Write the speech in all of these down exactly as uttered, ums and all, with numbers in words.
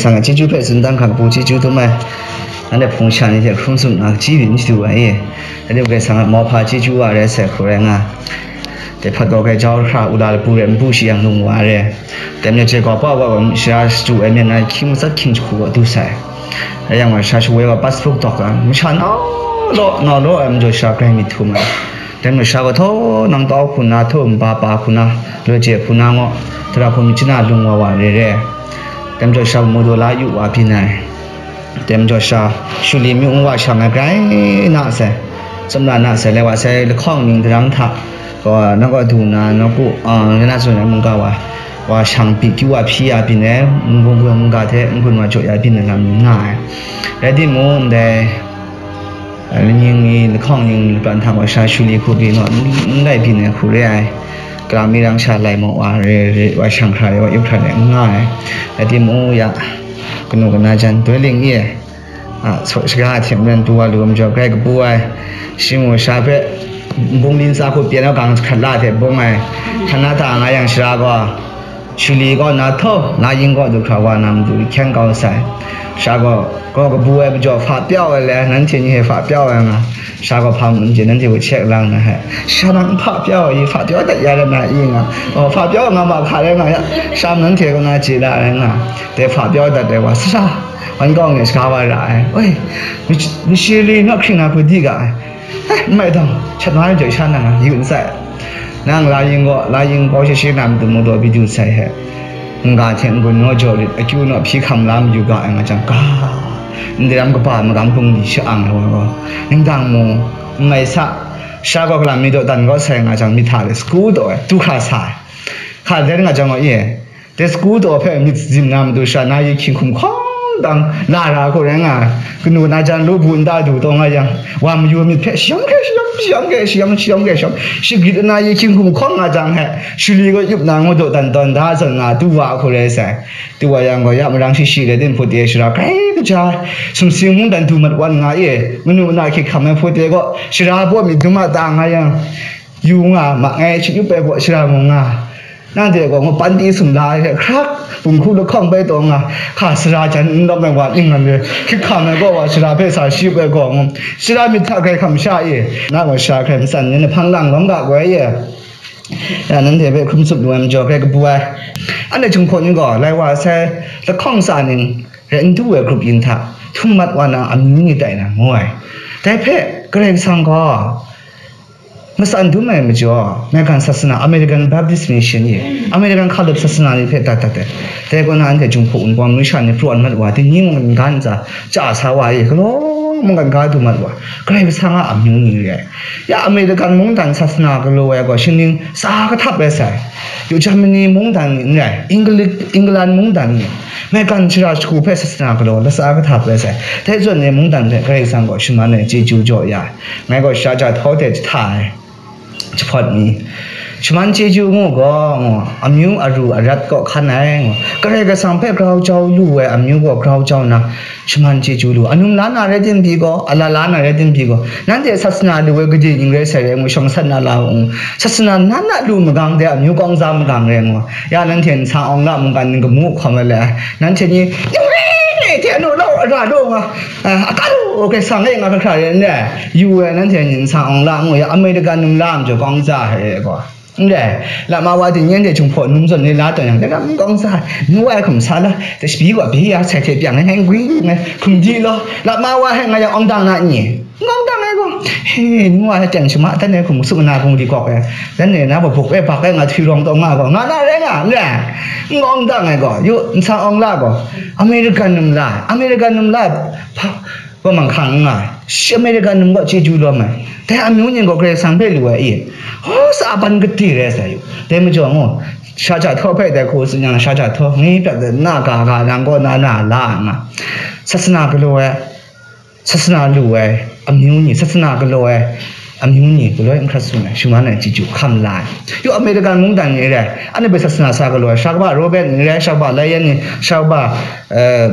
Sang a chyeju hpe tsun dan hkra kabu chyeju dum ai. Anhte hpung sha ni hte hkrum tsup na, kaji byin shadu ai e. Anhte Karai Kasang a mauhpa chyeju wa rai sai hku rai nga. Dai hpat gaw Karai jau hkra, wula lapu rai npu shi yang lung wa re. Dai majaw jai gaw pa wa gaw shara shadu ai myen na hkying matsat hkying jahku gaw du sai. Rai yang gaw, shara shawoi gaw passport dawk ai, masha na law, na law ai majaw shara grai myit htum ai. Dai majaw shara gaw htaw nang tau hku na, htaw nba pa hku na, loi je hku na ngaw, tara hku myit chana lung wa wa re re. Dai majaw shara gaw mu daw la yu wa byin ai. Dai majaw shara, Shuli myu ngu wa shang ai grai na sai, tsawmra na sai, lai wa sai lahkawng ning darang hta, gaw, na gaw du na, nawku, a, na tsun ai mungga wa, wa shang pyi kyu wa hpyi ya byin ai, nbung gun mungga hte n-gun wa jaw ya byin ai lam ni nga ai. Rai timung, ndai, a, lanying mi, lahkawng ning, lapran hta wa sha Shuli hku pyi naw, n, n lai byin ai hku re ai. Kara mi rang sha lai maw wa re, re, wa shang hkra ai, wa yup hkra ai, n nga ai. Rai timung, ya, kanu kana jan, doi ling i ai. A, so, shaga hte maren pru wa lu ai majaw, grai kabu ai, shi mu sha hpe, nbung lin tsa hku pyen ai gang hkrat la hte bung ai, hkran na ta nga yang shara gaw, Shuli kaw na htaw, na yin kaw du hkra wa na matu hkyen kau sai. Shara gaw, gaw kabu ai majaw, hpa pyau ai le, nanhte ni hpe hpa pyau ai nga. Shara gaw hpa mung n chye, nanhte hpe check lang na hpe. Sha nang hpa pyau ai, hpa pyau dat ya rai na i nga. Oh, hpa pyau nga ma hka rai nga ya. Sha nanhte kaw na chye la rai nga. Dai hpa pyau dat ai wa, sara. Wan kau nge shaga wa ra ai. Oi, mi, mi shi li naw hkring na hku di ga ai. Eh, n mai dang, shat na ai jaw sha nang a, yu n sai. Nang la yin gaw, la yin gaw shi shi na matu mu daw bi du sai he. N-ga hte n-gun naw jaw rit, akyu naw hpyi hkam la mayu ga ai nga jang, ga, ndai ram kaba magam bungli sha-ang ai wa gaw, ning dang mu, n mai sa, sha gaw galam mi daw dan gaw sai nga jang, myit hta de sagu daw ai, du hkra sa ai. Hka den nga jang gaw, i e, Dai sagu daw hpe myit zim na matu sha na yi hkying hkum hkawng dang la ra hku rai nga ai. Kanu na jan lu bu nta du taw nga yang, wa mayu myit hpe shayawm hkye shayawm, shayawm hkye shayawm, shayawm hkye shayawm, shagrit na yi hkying hkum hkawng nga jang he, Shuli gaw yup na ngu daw dan tawn da zawn nga du wa hku rai sai. Du wa yang gaw, ya marang shi shi rai tim hput e shara grai kaja ai, sumsing mungdan du mat wan nga e, manu na hkying hkam ai hput e gaw, shara baw myit dum a ta nga yang, yu nga, ma ngai shi yup ai baw shara mu nga. Nanhte gaw ngu panti sumla ai hte hkrak, bunghku lahkawng bai taw nga, hka sara jan n lawm ai wa ning ngan re, hkrit hkam ai gaw wa shara hpe sa shi bai gaw ngu, shara myit hta grai hkam sha e, na gaw shara hkrai matsan ni, ni hpang lang lawm ga gaw e, ya nanhte hpe hkrum tsup lu ai majaw grai kabu ai. Anhte Jinghpaw ni gaw, lai wa sai lahkawng tsa ning rai n du ai grup yin hta, htum mat wa na amyu ni tai na, ngu ai. Dai hpe Karai Kasang gaw, Matsan dum ai majaw, Megan sasana, American Baptist Mission e, American Catholic sasana ni hpe dat dat ai. Dai kaw na anhte Jinghpaw Wunpawng masha ni prawn mat wa, dingning mungkan ga ntsa, chya sa wa e, galaw mungkan ga du mat wa, Karai Kasang a amyu ni re ai. Ya American mungdan sasana galaw ai gaw, shingning tsa kahtap rai sai. Yu Germany mungdan ni n rai, Engli-, England mungdan ni, Megan shara shagu hpe sasana galaw, latsa kahtap rai sai. Dai zawn e mungdan hpe Karai Kasang gaw shaman ai chyeju jaw ya ai. Ngai gaw shara ja htaw de jahta ai jahpawt mi, shaman chyeju ngu gaw, ngu, amyu aru arat kaw hkan ai, ngu, Karai Kasang hpe grau jau lu ai amyu gaw grau jau nna, shaman chyeju lu, anum la na rai tim pyi gaw, ala la na rai tim pyi gaw, nanhte sasana lu ai gade ning rai sai rai, ngu, shawng sat na la u, ngu, sasana na na lu magang dai amyu kawng za magang rai, ngu, ya nanhte nsang awng la mungkan ning gamu hkawm ai le, nanhte ni, ning rai rai hte anu lau, ara lu, nga, a, akan u, Karai Kasang e nga hkra hkra rai n rai, yu ai nanhte ni nsang awng la, ngu, ya American num la majaw kawng za ai gaw. N rai, lama wa dingnyeng de Jinghpaw num zawn ni la tawn yang, dai lam n kawng sa ai, nu wa ai hkum sa la, dai shabi gaw byi ya sai hte pyang ai, ngai n gwi lu ngai, hkum di law, lama wa hpe nga yang awng dang na n ni? N kawng dang ai gaw, he, nu wa hpe teng shama dan ai hkum, sum na hkum di kawk ai, dan e na babuk e bak ai nga htwi rawng taw nga gaw, nga na rai nga, n rai, n kawng dang ai gaw, yu, nsang awng la gaw, American num la, American num la, hpa, Wa mang hkang n nga ai, shi American num gaw chyeju lawm ai, dai amyu ning gaw Karai Kasang hpe lu ai i? Hkaw sa ban gade rai sai yu, dai majaw ngu, sha ja htaw hpe dai hku tsun yang, sha ja htaw ngi prat ai na ga ga nang kaw na na la nga, sasana galaw ai, sasana lu ai amyu ni, sasana galaw ai amyu ni galoi n hkrat tsun ai, shaman ai chyeju hkam la ai. Yu American mungdan ni rai, anhte hpe sasana sa galaw ai, sha kaba Robert ni rai, sha kaba Lyon ni, sha kaba, eh,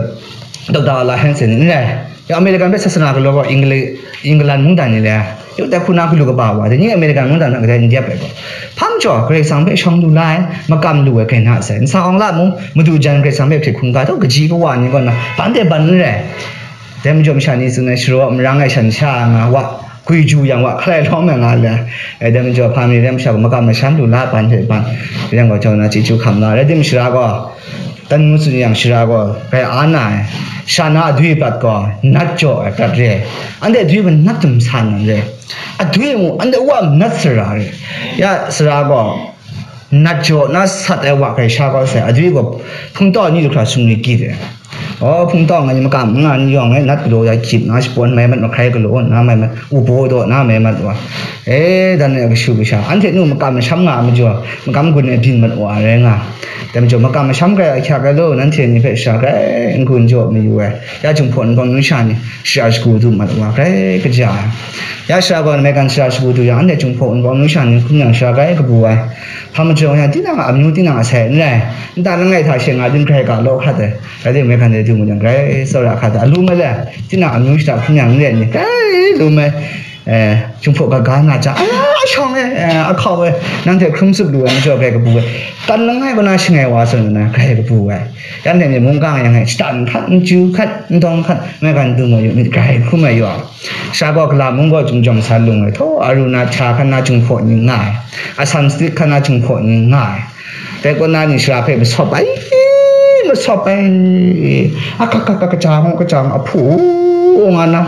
Doctor Alla Hansen ni rai. Ya American hpe sasana galaw gaw Engli-, England mungdan ni le, Dai hku na galu kaba wa, dai ni American mungdan na kadai n dep ai gaw. Hpa majaw, Karai Kasang hpe shawng lu la ai, makam lu ai grai na sai. Nsa awng la mung, madu jan Karai Kasang hpe hkrit hkungga taw, kaji kawa ni kaw na, ban de ban n rai. Dai majaw masha ni tsun ai, sharaw marang ai shan sha nga wa, gwi ju yang wa, hkalai lawm ai nga le. Eh, dai majaw hpa mi rai masha gaw, makam masham lu la ban hte ban, rai yang gaw, jaw na chyeju hkam la, rai tim shara gaw, dan ngu tsun yang shara gaw, grai a na ai, sha na adwi prat gaw, nat jaw ai prat re ai. Anhte adwi gaw nat dum san ai re. Adwi mung, anhte wa nat sara re. Ya, sara gaw, nat jaw na sat ai wa hkrai sha kau sai, adwi gaw hpungtau ni du hkra sumri gyit ai. Aw, hpungtau nga ni makam nga ni yawng e, nat galaw ya gyit nga, shapawn mai mat, mahkrai galaw na mai mat, ubaw daw na mai mat wa. E, dan e kashu kasha, anhte nu makam masham nga ai majaw, makam gun e byin mat wa rai nga. Dai majaw, makam masham grai ahkyak ai law, nanhte ni hpe sha grai n-gun jaw mayu ai. Ya Jinghpaw Wunpawng numsha ni, shara shagu du mat wa, grai kaja ai. Ya sara gaw, American shara shagu du yang, anhte Jinghpaw Wunpawng numsha ni hkum yang, sha grai kabu ai. Hpa majaw yang, tinang a amyu, tinang a sai n rai. Nta langai hta she nga byin grai ga law hkrat ai. Rai timung, American de du mu yang, grai tsawra hkrat ai. Alu mai le, tinang amyu shata hkum yang n rai ni, grai lu mai. Eh, Jinghpaw gaga na ja, a, a shawng e, eh, a hkau e, nanhte hkrum tsup lu ai majaw, grai kabu ai. Kan langai kaw na shangai wa zawn na, grai kabu ai. Yan hte ni mungga yang e, shatan hkat, nju hkat, ndawng hkat, American du mu yu myit, grai hkum ai yaw. Sha gaw, gala mung gaw, jumjawm sa lung ai, htaw, Arunachal hkan na Jinghpaw ni nga ai, a Sanskrit hkan na Jinghpaw ni nga ai. Dai kaw na ni shara hpe masawp ai, masawp ai, akak, akak, akak, kajang, kajang, ahpu nga na,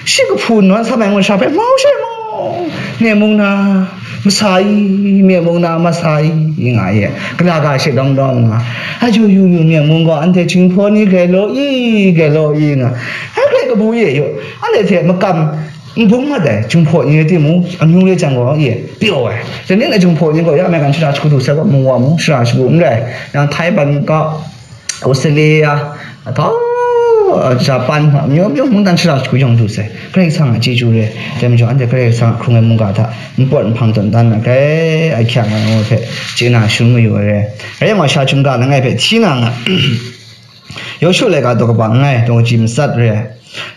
shi kahpu nawn sam ai ngu shara hpe mau she mau, mye mung na masa i, mye mung na masa i, nga ye, gala ga she dawng dawng nga, a yu yu yu mye mung gaw, anhte Jinghpaw ni grai law i, grai law i nga, a grai kabu ye yu, anhte hte makam, n bung mat ai, Jinghpaw ni rai timung, amyu re jang gaw, ye, pyaw ai. Dai ni na Jinghpaw ni gaw, ya American shara shagu du sai gaw, mu wa mu, shara shagu n rai. Yang Thai ban ga, Australia, ataw, Japan, amyu myu mungdan shara shagu yawng du sai. Karai Kasang a chyeju re. Dai majaw, anhte Karai Kasang a hkrung ai mungga hta, npawt nhpang tawn dan na, grai ahkyak ai ngu hpe, chye na shun mayu ai re. Rai yang gaw, sha chyum ga langai hpe hti na nga. Yawshu laika daw kaba nngai, daw kaji matsat re ai.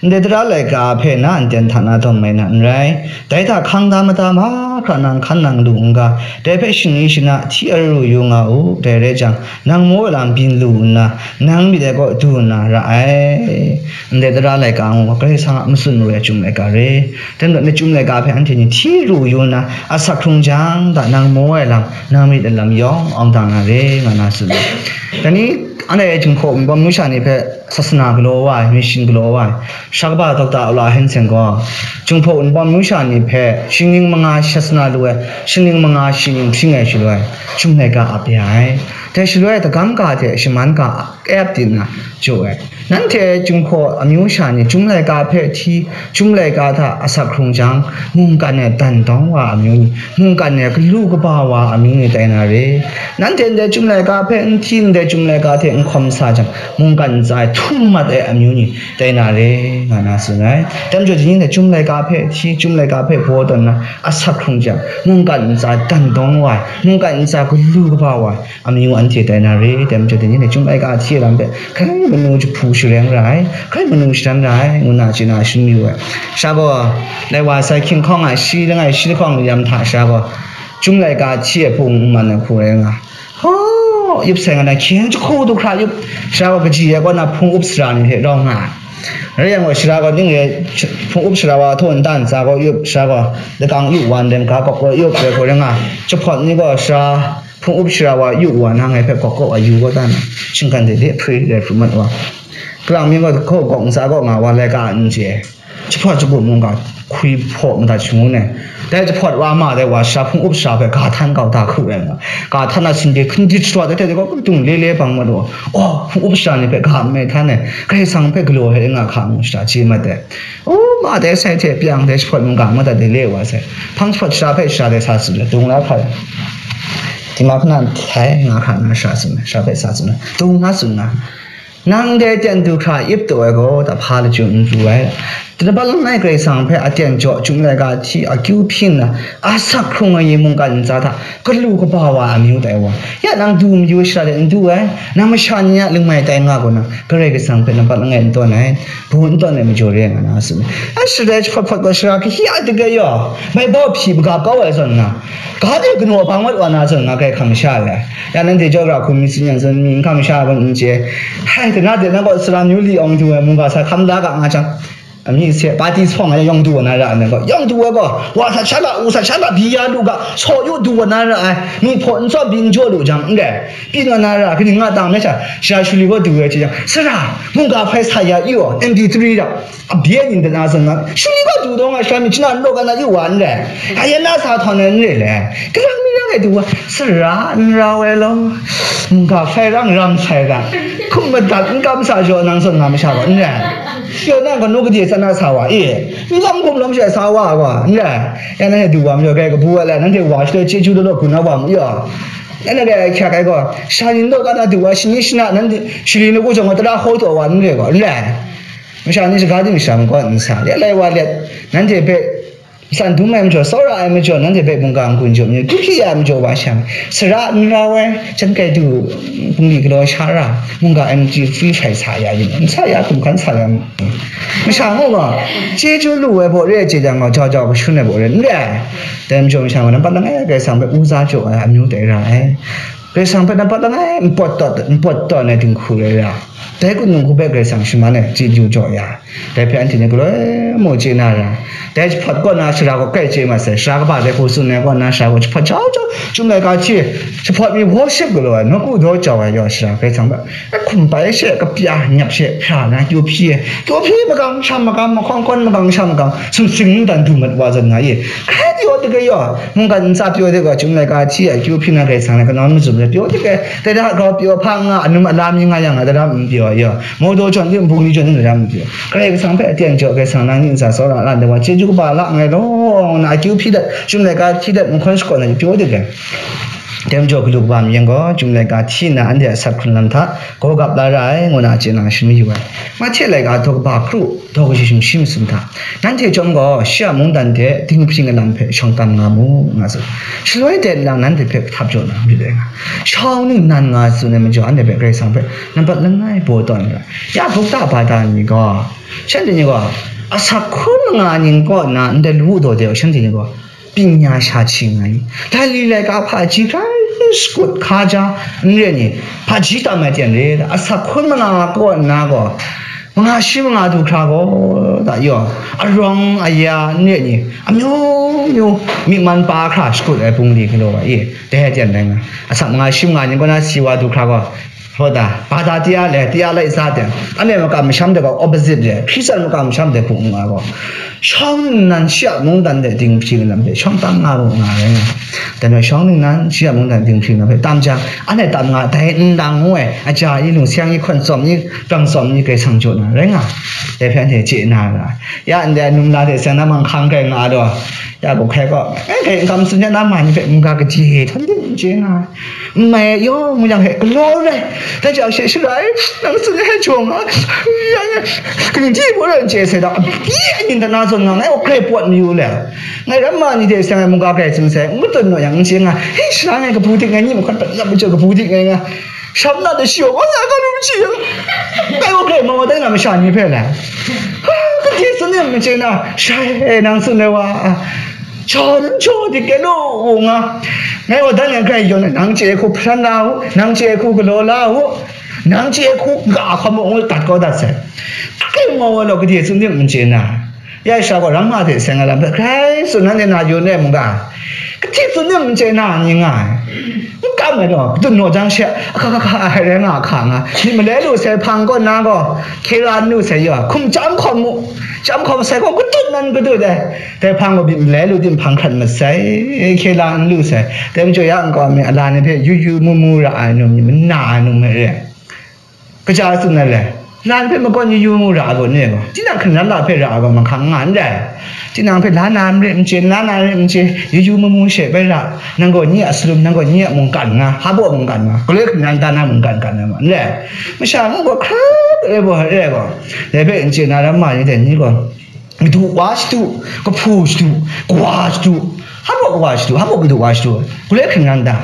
Ndai tara laika hpe na nten hta na dawng mai na n rai. Dai hta hkang da mada mahkra nang hkan nang lu n ga, dai hpe shani shana hti aru yu nga u, dai rai jang, nang maw ai lam byin lu nna, nang myit ai kaw du nna ra ai. Ndai tara laika ngu, Karai Kasang a matsun maru ai chyum laika re. Dai majaw, ndai chyum laika hpe anhte ni hti ru yu nna, asak hkrung jang hta nang maw ai lam, nang myit ai lam yawng awng da na re, nga na tsun ai. Dai ni, anhte Jinghpaw Wunpawng numsha ni hpe sasana galaw wa ai, mission galaw wa ai, sha kaba Doctor Aula Hansen gaw, Jinghpaw Wunpawng numsha ni hpe shingning manga sasana lu ai, shingning manga shingning hpring ai shaloi, chyum laika ap ya ai. Dai shaloi, dagam ga hte shaman ga ap kap di nna jaw ai. Nanhte Jinghpaw amyu sha ni, chyum laika hpe hti, chyum laika hta asak hkrung jang, mungkan e dan dawng wa amyu ni, mungkan e galu kaba wa amyu ni tai na re. Nanhte ndai chyum laika hpe n hti, ndai chyum laika hte n hkawm sa jang, mungkan ntsa e htum mat ai amyu ni tai na re, nga na tsun ai. Dai majaw, dai ni hte chyum laika hpe hti, chyum laika hpe baw tawn na, asak hkrung jang, mungkan ntsa dan dawng wa ai, mungkan ntsa galu kaba wa ai amyu anhte tai na re. Dai majaw, dai ni hte chyum laika hti ai lam hpe, hkrai manu jahpu shareng ra ai, hkrai manu shadan ra ai, ngu na chye na shun yu ai. Sha gaw, lai wa sai hkying hkawng a shi langai shi lahkawng mayam hta sha gaw, chyum laika hti ai hpung n man ai hku rai nga. Hkaw, yup sai nga na, hkying jahku du hkra yup, sha gaw kaji ai kaw na hpung up sara ni hte rau nga ai. Rai yang gaw, sara gaw ning re, hpung up sara wa htaw nta ntsa gaw yup, sara gaw lakang yu wa ndem ga kawk gaw yup, rai hku rai nga, jahpawt ni gaw sara hpung up sara wa yu wa na ngai hpe kawk kawk a yu gaw dan, shinggan de de hpri rai hpru mat wa. Kalang mi gaw hkaw kawk ntsa gaw nga wa laika n chye. Jahpawt jahput mungga hkwi hpaw madat shangun ai. Dai jahpawt wa ma dai wa sha hpung up sha hpe ga htan kau da hku rai nga. Ga htan a sinde hkundit sharawt ai hte gaw, dung le le bang mat wa. Oh, hpung up sha ni hpe ga nme htan ai. Karai Kasang hpe galaw ai nga hka ngu shada chye mat ai. Oh, ma dai sai hte pyang dai jahpawt mungga madat de le wa sai. Hpang jahpawt sha hpe sha dai sa tsun ai. Dung la hkra. Tima hpana htai nga hka na sha tsun ai. Sha hpe sa tsun ai. Dung na tsun na. Nang dai ten du hkra ip taw ai gaw, tahpa lachyum n pru ai. Nampat langai Karai Kasang hpe aten jaw, Chyum laika hti, akyu hpyi nna, asak hkrung ai mungkan ntsa hta galu kaba wa ai amyu tai wa. Ya nang du mayu shara de n du ai, nang masha ni a lingmai tai nga gaw na, Karai Kasang hpe nampat langai n tawn ai, bu n tawn ai majaw re nga na, a tsun ai. A shara hpawt hpawt gaw shara kahyi a dege yaw, bai bau hpyi magap kau ai zawn nga, ga de kanaw bang mat wa na zawn nga, grai hkam sha ai. Ya nanhte jaw ra hku mi tsun yang zawn, mi n hkam sha ai gaw n chye. Hai, dana de nang gaw sara myu li awng du ai mungga sa hkam da ga nga jang, Amying se, pati sawng ai yawng du wa na ra ai gaw, yawng du ai gaw, wa sat sha la, u sat sha la, bi ya lu ga, saw yu du wa na ra ai, mi hpaw n tsawp, bi n jaw lu jang, n rai, pyi nga na ra, kaning nga tang me sha, sha shuli gaw du ai hte jang, sara, mungga hpai sa ya yu, M P three da, a bye ning dana zang nga, shuli gaw du daw nga, sha mi chana n law ga na yu wa, n rai, a yan na sa htawn ai, n rai le, kalang mi rang ai du wa, sara, n rau ai law, mungga hpai rang ram sai ga, hkum madat n kam sa jaw nang zawn nga masha gaw, n rai. Pyaw na kanu gade tsat na sa wa e, n lam hkum lam she sa wa gaw, n rai. Ya nanhte du wa majaw, grai kabu ai la, nanhte wa shaloi chyeju law law gun na wa mu yaw. Ya na grai hkyak ai gaw, sha yin law ka na du wa, shani shana, nanhte shali na ku jawng tara hkaw taw wa, n rai gaw, n rai. Masha ni shaga ting sha makawt n sa, ya lai wa let, nanhte hpe san dum ai majaw, tsawra ai majaw, nanhte hpe mungga n-gun jaw myit, kyu hpyi ai majaw wa sha, sara n rau ai, jan kai du, bungli galaw sha ra, mungga M P three hpai sa ya yin, n sa ya, hkum hkan sa ya, masha ngu gaw, chyeju lu ai baw re ai chye jang gaw, jau jau kashun ai baw re, n re ai. Dai majaw masha gaw, nampat langai Karai Kasang hpe uza jaw ai amyu tai ra ai. Karai Kasang hpe nampat langai npawt tawn, npawt tawn ai dinghku rai ra. Dai kunung hku hpe Karai Kasang shaman ai chyeju jaw ya. Dai hpe anhte ni galoi mung chye na ra. Dai jahpawt kaw na sara gaw kai chye mat sai, sara kaba dai hku tsun ai kaw na sara gaw jahpawt jau jau, Chyum laika hti, jahpawt mi worship galaw ai, nawku daw jau ai yaw sara Karai Kasang hpe, hkum pai she, kapya nyap she, hpra na kyu hpyi ai, kyu hpyi magang sham magang, mahkawng kawn magang sham magang, sumsing ndan du mat wa zawn nga i, hkrai pyaw dege yaw, mungkan ntsa pyaw dege, Chyum laika hti ai kyu hpyi na Karai Kasang na kanawn mazum ai pyaw dege, dai da grau pyaw hpa nga, anum ala mi nga yang, dai da n pyaw ai yaw, Mawdaw jawn de, nbung ni jawn de, dai da n pyaw. Karai Kasang hpe aten jaw, Karai Kasang nang ning ntsa tsawra lan de wa, chyeju kaba la nngai law, ngu na akyu hpyi dat, Chyum laika hti dat, nhkawn shakawn ai pyaw de gai. Dai majaw galu kaba mayan gaw, Chyum laika hti nna anhte a sat hkrun lam hta gaw gap la ra ai, ngu na chye na shin mayu ai. Mahte laika daw kaba kru, daw kaji sumshi masum hta, nanhte chyawm gaw shi a mungdan de dinghpring ai lam hpe shawng tam nga mu, nga tsun. Shaloi de nlang nanhte hpe kahtap jaw na mayu dai nga. Shawng ningnan nga tsun ai majaw, anhte hpe Karai Kasang hpe nampat langai baw tawn ai. Ya bukta bata ni gaw, shanhte ni gaw, asak hkun manga ning kaw nna ndai lawu daw de, shanhte ni gaw, pingya sha hti nga i, dai li laika hpaji hkrai shakut hkaja n re ni, hpaji tam ai ten re, asak hkun manga kaw nna gaw, manga shi manga du hkra gaw, da yaw, arawng aya n re ni, amyu myu myi man pa hkra shakut ai bungli galaw ai i, dai ten rai nga, asak manga shi manga ning kaw na si wa du hkra gaw, Hawta, bata tia le, tia lai sa ten, anhte makam masham de gaw opposite le, Hkristan makam masham de hku nga gaw, shawng ningnan shi a mungdan de dinghpring lam de shawng tam nga mu nga rai nga. Dai majaw shawng ningnan shi a mungdan dinghpring lam hpe tam jang, anhte tam nga, dai ndang ngu ai, aja yi, lung sayang yi, hkawn tsawm yi, prang tsawm yi, Karai Kasang jaw na rai nga. Dai hpe anhte chye na ra. Ya ndai num la de seng na manghkang kai nga ai law, ya gaw hkrai gaw, eh, hkrai n kam tsun ya na ma ni hpe mungga kaji htawn de n chye nga ai. N mai yawng mu yang hpe galaw rai. Dai hte she shara e, nang tsun ai jaw nga, yang e, kaning hte mung rai n chye sai da, pyi ai ning dana zawn nga, ngai gaw grai pawt mayu le. Ngai ramma ni hte seng ai mungga grai tsun sai, n katun naw yang n chye nga, he, shara ngai kabu dik ngai, ni mahkawn pat n ap majaw kabu dik ngai nga, sham na de shi gaw, wa na ga lu maji yang, ngai gaw grai mau ai dai na masha ni hpe le. Ha, kahte tsun e n chye na, shai, nang tsun ai wa, Jaw n jaw dik gai lu u nga, ngai gaw dan yang grai yawn ai, nang chye ai hku hparan la u, nang chye ai hku galaw la u, nang chye ai hku ga hkawm u, ngu dat kau dat sai. Grai mau ai law, gade tsun tim n chye na, ya sha gaw ramma hte seng ai lam hpe grai tsun nanhte na yun e mungga, gade tsun tim n chye na ni nga ai. N kam ai law, kadun naw jang she, ahka hka hka ai rai nga, ahka nga, myit malai lu sai hpang kaw na gaw, hkye la n lu sai yaw, hkum chyam hkawm mu, chyam hkawm sai gaw, kadun nan kadun ai. Dai hpang gaw myit malai lu tim hpang hkrat masai, hkye la n lu sai. Dai majaw ya nkau mi a la ni hpe yu yu mu mu ra ai num ni, mana ai num hpe re ai. Kaja tsun ai le, la ni hpe makawn yu yu mu ra ai gaw, ni gaw, tinang hkringran la hpe ra ai gaw, mahkang nga n rai. Tinang hpe la na n rai n chye, la na n rai n chye, yu yu mu mu she bai ra, nang gaw ni a salum, nang gaw ni a mungkan nga, hpa baw mungkan nga, galoi hkringran da na mungkan kan ai ma, n rai. Masha ngu gaw hkra ai gaw, re ai gaw, dai hpe n chye na ramma ni dai ni gaw, Madu wa shadu, kahpu shadu, kawa shadu, hpa kawa shadu, hpa madu wa shadu, gulai hkring nan ta?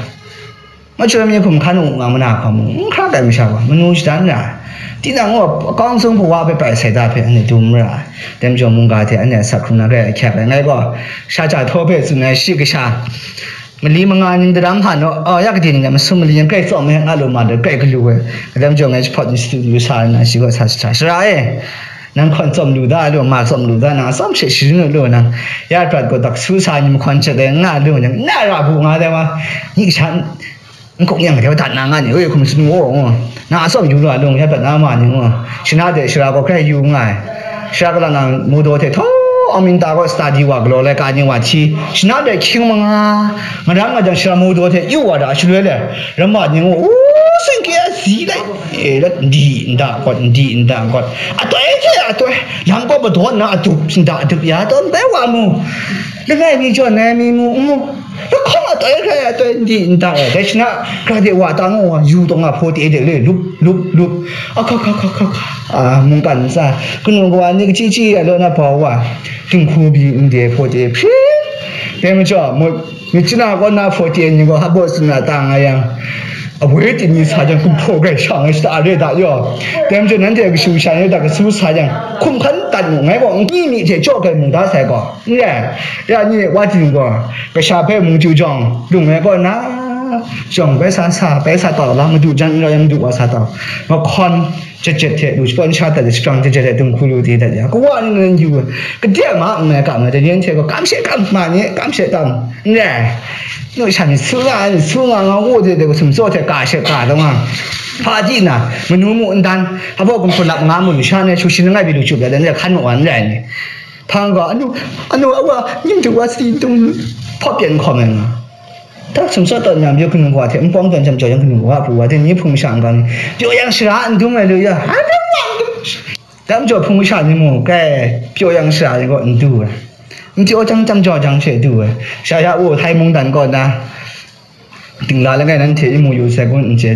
Machyoi mi hkum hkan u nga ma na hkawm u, n hkra tai masha gaw, manu shadan ra ai. Tinang gaw, akawng sung hpawa hpe prai sai da hpe, anhte dum ra ai. Dai majaw, mungga hte anhte a sak hkrung na grai ahkyak ai. Ngai gaw, sha ja htaw hpe tsun ai shi kasha, mali manga ning daram hpa naw, a, ya kade ning masum mali yan grai tsawm ai, nga lu ma dat grai galu ai. Dai majaw, ngai jahpawt ni shadu lu sa ai na, shi gaw sa sahta, Sara e, nang hkawn tsawm lu da lu, ma tsawm lu da, nang atsawm she sharin lu lu, nang ya prat gaw dak su sa ni mahkawn chyet ai, nga lu, nang na ra bu nga dai wa, ni kasha n-, n-, kung yang de wa dat na nga ni, oi, hkum sanu o, nang atsawm yu lu a lu, ya prat na ma ni o, shana de shara gaw hkrai yu nga ai. Shara kalang nang mudaw hte htaw, amin ta gaw study wa galaw lai ka ni wa hti, shana de hkying manga, ngaran nga jang shara mudaw hte yu wa da shaloi le, ramma ni o, u, singke a zi lai. E, la, ndi nda kawt, ndi nda kawt. Atoi hte atoi, lam gaw madaw nna adup, nda adup ya tawn bai wa mu. Langai mi jaw nai mi mu, mu. Lahkawng atoi hkrai atoi, ndi nda e. Dai shana, hkra de wa ta ngu wa, yu taw nga hpaw te de le, lup, lup, lup. A, hka, hka, hka, hka, hka. A, mungkan ntsa. Kanu kawa ni kachyi chyi ya law na bau wa. Dinghku bi nde hpaw te hpring. Dai majaw, mu, Myit chana kaw na hpaw te ni gaw hpa baw tsun na ta nga yang, awoi ting ni sa jang, kumhpaw grai sha ngai shada re da yaw. Dai majaw nanhte kashu sha ni da kasu sa jang, hkum hkan dat mu, ngai gaw n-, ni mi hte jaw gai mu da sai gaw, n rai, ya ni wa ting gaw, kasha hpe mu chyu jawng, lung ngai kaw na, jawng bai sa sa, bai sa tau la, madu jan n rau yang madu wa sa tau, mahkawn, Jahtet hte lu shapawn sha dat, shapran jahtet hte dinghku lu di dat ya, kawa ni nan yu, kadai ma n mai kam ai, dai ni hte gaw kam she kam ma ni, kam she kam, n rai. Nu sha ni su nga, ni su nga, nga ngu de, de, sumtsaw hte ka she ka dawng nga. Hpa di na, manu mu n dan, hpa baw kumhpraw lap nga mu, sha ni shu shin langai pyi lu chup ya, dan de hkan mu wa n rai ni. Hpang gaw, anu, anu, awa, ning du wa si dung, hpawp yan hkawm ai nga. Hta sumsawt tawn yang, pyaw kanu wa hte npawng tawn jam jaw yang, kanu wa pru wa hte ni hpung masha n-ga ni, pyaw yang shara n dum ai lu ya, dam jaw hpung masha ni mung, kai, pyaw yang shara ni gaw n du ai. N pyaw jang, jam jaw jang she du ai. Sha ya u, Thai mungdan kaw na, dingla langai nanhte i mu yu sai kun n chye.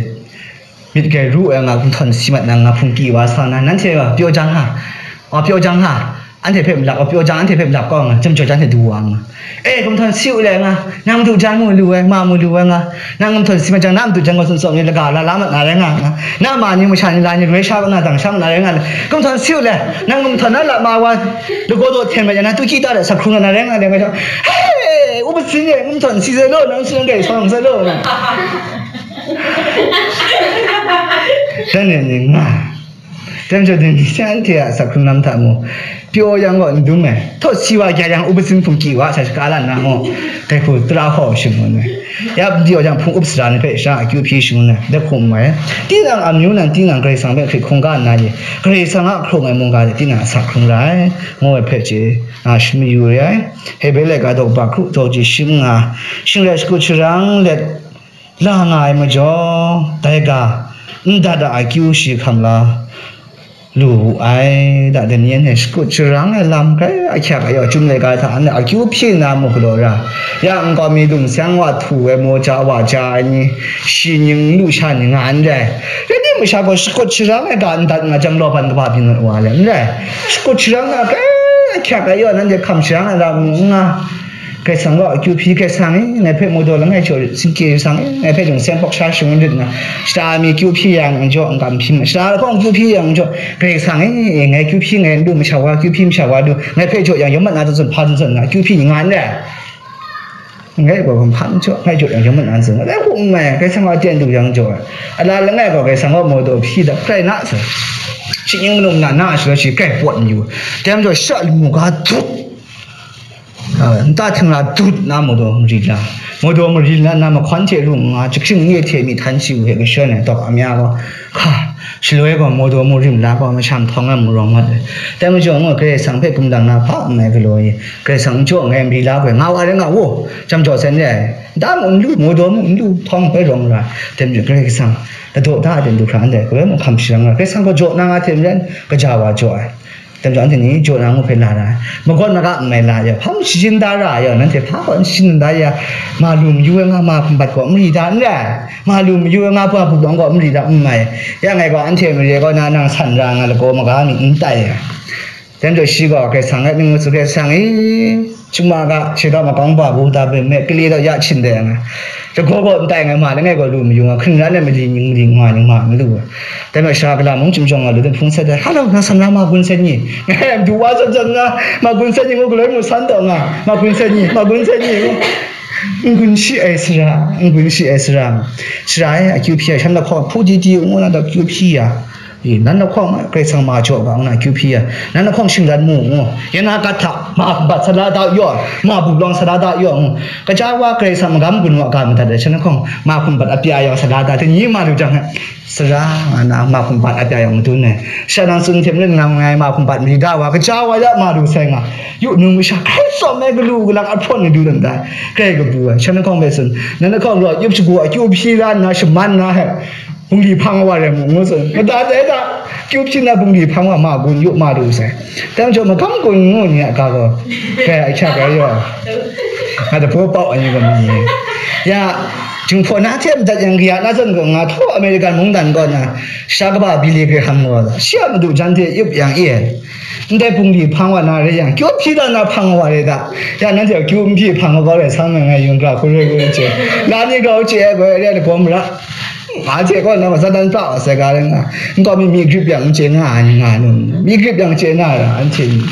Myit gai ru ai nga, hkum htawn si mat na nga, hpungki wa sa na, nanhte gaw pyaw jang ha, wa pyaw jang ha, anhte hpe malap, wa pyaw jang, anhte hpe malap kau nga, jam jaw jang hte du wa nga. E, hkum htawn si u le nga, nang madu jan mu lu ai, ma mu lu ai nga, nang hkum htawn si mat jang, na madu jan gaw tsun tsawm ni, laga la la mat na rai nga, nga, na ma ni masha ni la ni roi sha na dang sha mat na rai nga, hkum htawn si u le, nang hkum htawn na lap ma wa, lagaw daw hten mat yang, na tu hkyi ta de sa hkrung na rai nga, le nga jang, he, upa sin e, hkum htawn si sai lo, nang si nang gai sa sai lo. Dan e ni nga. Dai majaw, dai ni shanhte a sak hkrung lam hta mu, pyaw yang gaw n dum ai, htaw si wa kya yang, upa sin hpungki wa sa shaka la nna mu, dai hku tara hkaw shangun ai. Ya pyaw yang hpung up sara ni hpe sha akyu hpyi shangun ai, dai hku n mai. Tinang amyu nan, tinang Karai Kasang hpe hkrit hkungga nna ye, Karai Kasang a hkrung ai mungga de tinang a sak hkrung ra ai, ngu ai hpe chye, a, shamayu re ai. Hebre laika daw kaba hkru, daw ji shi manga, shing rai shakut sharang let, la nga ai majaw, dai ga, ndat a akyu shi hkam la lu wu ai, da, dai ni anhte shakut sharang ai lam grai ahkyak ai yaw, Chyum laika hta anhte akyu hpyi nna mu galaw ra, ya nkau mi lung seng wa htu ai, maw ja wa ja ai ni, shi ning lu sha ni nga ndai. Rai ni, masha gaw shakut sharang ai ga ndat nga jang, lawban kaba byin wa le, n rai. Shakut sharang na grai ahkyak ai yaw, nanhte hkam sharang ai lam n nga. Karai Kasang gaw akyu hpyi, Karai Kasang e, ngai hpe mudaw langai jaw, singkye sang e, ngai hpe jung seng hpawk sha shangun rit nna, shata mi kyu hpyi yang n jaw, n kam hpyi ma, shata lahkawng kyu hpyi yang n jaw, Karai Kasang e, ngai kyu hpyi ngai n lu, masha wa kyu hpyi masha wa lu, ngai hpe jaw yang yawm mat na zawn zawn, hpa zawn zawn nga, kyu hpyi ni nga n rai. Ngai gaw hpa n jaw, ngai jaw yang yawm mat na zawn, ngai hku n mai, Karai Kasang gaw aten lu yang jaw ai. Ala langai gaw Karai Kasang gaw mudaw hpyi dat, hkrai na sai. Shi ning malum na, na shalaw shi hkrai pawt n yu. Dai majaw sha lamu ga dut. A, nta htingra dut na mawdaw mari la, mawdaw mari la na mahkawn hte ru nga, jahkring nye hte myi htan shi u hte kashon ai dawk amya gaw, hka, shaloi gaw mawdaw murim la gaw, masham htawng ai mu rawng mat ai. Dai majaw, ngu, Karai Kasang hpe gumlang na hpa n mai galaw e, Karai Kasang n jaw nngai, mari la gaw, nga wa rai nga, wo, jam jaw sai n re ai, nta mu n lu, mawdaw mu n lu, htawng hpe rawng ra, dai majaw, Karai Kasang ladaw da ai hte du hkra ndai, galoi mung hkam sharang ra, Karai Kasang gaw jaw na nga hte maren, kaja wa jaw ai. Dai majaw anhte ni jaw na ngu hpe la ra ai. Magawn maga n mai la ai, hpa n shajin da ra ai, nanhte hpa gaw n shajin da ya, ma lu mayu ai nga, ma hkumbat gaw n mari da n rai, ma lu mayu ai nga, ba bungtawng gaw n mari da n mai. Ya ngai gaw anhte mare gaw na nang san ra nga, lagaw maga mi n tai ai. Dai majaw shi gaw Karai Kasang hpe ngu tsun, Karai Kasang e, chyum ma ga, shi gaw magam ba bu da byin me, kali daw ya hpyin de nga. Lagaw gaw n tai ngai, ma langai gaw lu mayu nga, hkring ran ai mali ning mali nga ning ma n lu. Dai majaw sha gala mung chyum jawng nga lu, dai hpung sat ai, "Hello, nang samla ma gun sat ni?" Ngai du wa sat sat nga, "Ma gun sat ni?" ngu, galoi mu san taw nga, "Ma gun sat ni? Ma gun sat ni?" ngu. N gun shi ai sara, n gun shi ai sara. Sara e, akyu hpyi ai, shan lahkawng hpu di di ngu na daw akyu hpyi ya. E, nan lahkawng Karai Kasang ma jaw ga ngu na akyu hpyi ya. Nan lahkawng shingran mu ngu. Ya na gat hta, ma hkum bat sa la da yaw, ma bu lawng sa la da yaw ngu. Kaja wa Karai Kasang magam gun wa ga madat ai, shan lahkawng ma hkum bat apya yaw sa la da, dai ni ma lu jang, sara nga na ma hkum bat apya yaw madun ai. Sha nang tsun hte maren nang ngai ma hkum bat mali da wa, kaja wa ya ma lu sai nga. Yu nung masha hkrai tsawm ai galu galang ahprawn ni du dan dai. Hkrai kabu ai. Shan lahkawng hpe tsun. Nan lahkawng gaw yup shagu akyu hpyi la nna shaman na he. Bungli hpang wa rai mu ngu tsun. Mada dai da, kyu hpyi na bungli hpang wa ma gun yu ma lu sai. Dai majaw magam gun ngu ni a ga gaw, kai a hkya kai yaw. Nga da baw pau ai ni gaw mi. Ya, Jinghpaw na hte madat yang kaya na zawn gaw nga htaw American mungdan kaw na, sha kaba Billy Graham gaw, shi a madu jan hte yup yang e ai. Ndai bungli hpang wa na rai yang, kyu hpyi da na hpang wa rai da. Ya, nanhte kyu n hpyi hpang wa rai sang na ngai yung ga, hkun rai gun chye. La ni grau chye ai gaw, rai ai lagaw mara. Anhte kaw na Satan pra wa sai ga rai nga. Nkau mi, mi grip yang n chye nga ai, nga nu. Mi grip yang chye na ra, anhte ni.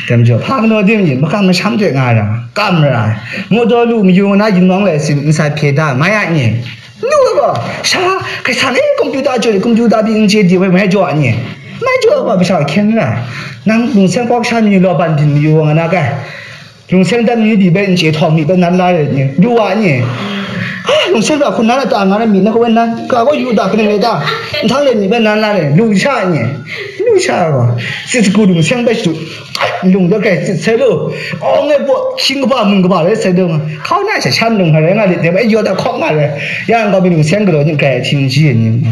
Dai majaw, hpa galaw dim yin, makam masham hte nga ra, kam ra ai. Mu daw lu mayu nga na yinmawng lai sin, n sai hpye da, mai a nye. Nu ai gaw, sha, Karai Kasang e, computer jaw, computer pyi n chye di wai, mai jaw a nye. Mai jaw ai gaw, masha hkyen ra. Nang lungseng pawk sha mi law ban byin mayu nga na kai. Lungseng dan mi di bai n chye htawng mi bai nan la rai ni, lu wa ni? Ha, lungseng ga hkun nan a ta nga na mi na kawen nan, ka gaw yu da, kaning rai ta? Nhtang rai mi bai nan la rai, lu sha ni? Lu sha gaw, si sagu lungseng bai shadu, lung da kai sit sai lu, awng e baw, hkying kaba, mun kaba rai sai lu, hkau na sha shan lung rai nga lit de bai, yaw da hkawk nga rai, ya nga mi lungseng galaw ni kai hting ji ni,